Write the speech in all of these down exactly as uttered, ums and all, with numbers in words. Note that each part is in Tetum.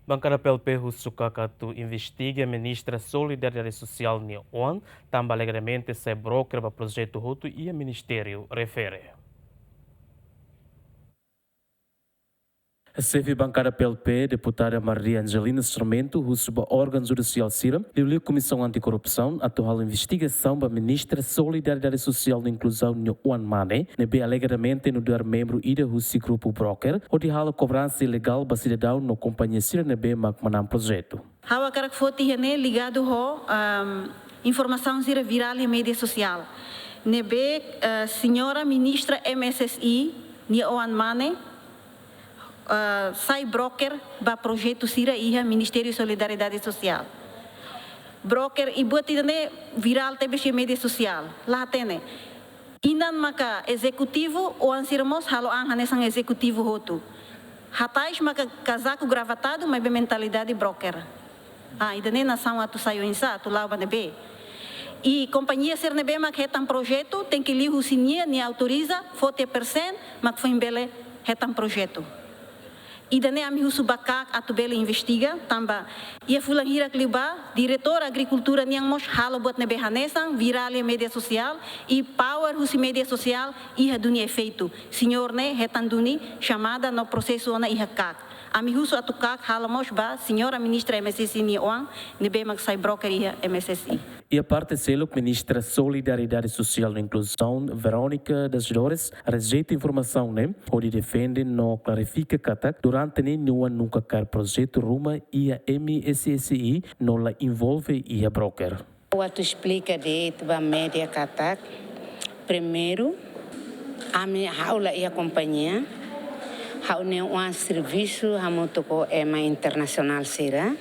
Bankada P L P husu KAK atu investiga Ministra Solidariedade Sosiál nia oan, tanba alegadamente sai broker ba projetu hotu iha ministériu refere. Xefe Bankada P L P, Deputada Maria Angelina Sarmento, husu ba órgaun judisiál sira, liuliu Komisaun Antikorrupsaun, atu halo investigasaun ba Ministra Solidariedade Sosiál no Inkluzaun nia oan mane, ne'ebé alegadamente nu'udar membru ida husi grupu broker, hodi halo kobransa ilegál ba sidadaun no kompañia sira ne'ebé mak manán projetu. Ha'u hakarak foti iha ne'e ligadu ho, ahm, informasaun sira virál iha média sosiál. Ne'ebé, eh, señora ministra M S S I nia oan mane, eh, sai broker ba projetu sira iha Ministériu Solidariedade Sosiál. Broker i buat ida-ne'e virál tebes iha média sosiál. La hatene. Inan maka ezekutivu, oan sira mós halo an hanesan ezekutivu hotu. Hatais maka kazaku gravatadu, maibé mentalidade broker. Ah, ida-ne'e nasaun atu sai oinsá, atu la'o ba ne'ebé. I kompañia sira ne'ebé mak hetan projetu, tenke liuhusi nia, nia autoriza, foti persen, mak foin bele hetan projetu. Ida-ne'e ami husu ba KAK atu bele investiga, tanba iha fulan hirak liubá, diretór agrikultura nian mós halo buat ne'ebé hanesan, virál iha média sosiál, i power husi média sosiál, iha duni efeitu. Señór ne'e hetan duni xamada no prosesu ona iha KAK. Ami husu atu KAK halo mós ba señora ministra M S S I nia oan, ne'ebé mak sai broker iha M S S I. Iha parte seluk, Ministra Solidariedade Sosiál no Inkluzaun, Verónica das Dores, rejeita informasaun ne'e, hodi defende no klarifika katak durante ne'e nia oan nunka kaer projetu ruma iha M S S I no la envolve iha broker. Ha'u atu esplika de'it ba média katak, primeiru, ami, ha'u la iha kompañia, ha'u-nia oan servisu hamutuk ho ema internasionál sira.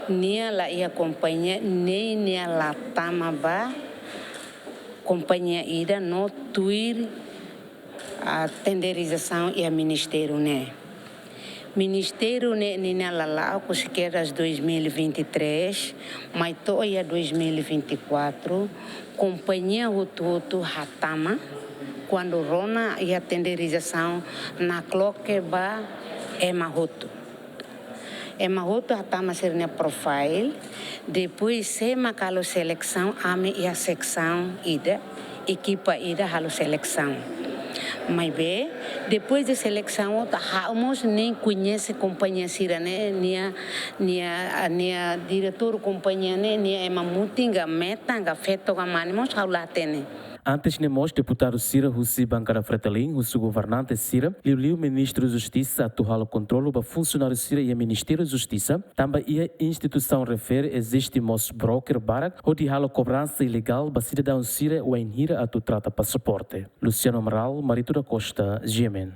Nia la iha kompañia, nein nia la tama ba kompañia ida no tuir, ah, tenderizasaun iha ministériu ne'e. Ministériu ne'e ninia lala'ok husi kedas dois mil e vinte e três, mai to'o iha dois mil e vinte e quatro, kompañia hotu-hotu hatama, kuandu rona iha tenderizasaun nakloke ba ema hotu. Ema hotu hatama sira-nia profile, depois sé mak halo selesaun, ami iha seksaun ida, ekipa ida halo selesaun. Maibé, depois de selesaun, ita ha'u mós nein koñese kompañia sira-ne'e, nia, nia, nia diretór kompañia ne'e, nia ema mutin ka metan ka feto ka mane mós ha'u la hatene. Antes ne'e mós deputadu sira husi bankada Fretilin husu governante sira, liuliu Ministru Justisa atu halo kontrolu ba funsionáriu sira iha Ministériu Justisa, tanba iha instituisaun refere eziste mós broker barak hodi halo kobransa ilegál ba sidadaun sira wainhira atu trata pasaporte. Luciano Amaral, Marito da Costa, G M N.